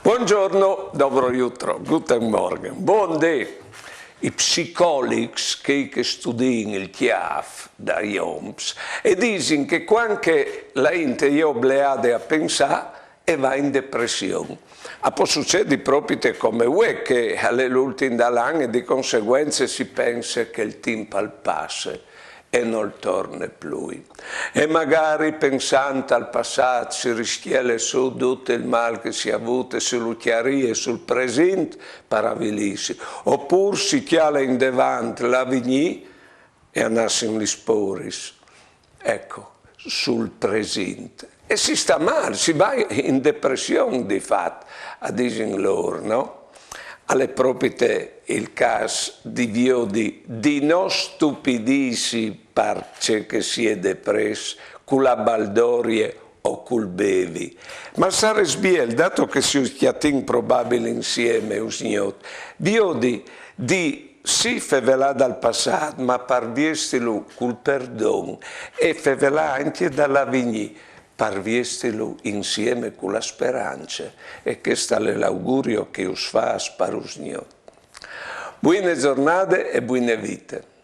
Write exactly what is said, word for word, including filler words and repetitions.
Buongiorno, dobro jutro, guten Morgen, buon dì. I psicolics, chei che studin il cjâf dai oms, e disin che cuant che la int e je obleade a pensâ, e va in depression. A pò sucedi propite come vuê, che al è l'ultin dal an e di conseguence si pense che il timp al passe e nol torne plui. E magari pensant al passât si riscjele sù dut il mâl che si à vût e si lu cjarie sul presint par avilîsi, opûr si cjale indevant l'avignî e a nassin lis pôris. Eco, sul presint. E si sta mâl, si va in depression di fat, a disin lôr, no? Al è propite il câs di viodi di no stupidîsi parcè che si è deprès cu la baldorie o cul bevi. Ma al sarès biel, dato che si cjatìn probabil insiemi usgnot, viodi di sì fevelâ dal passât, ma par viestilu cul perdon, e fevelâ ancje dal avignî, par viestilu insiemi cu la sperance. E chest al è l'augurio che us fâs par usgnot. Buine zornade e buine vite.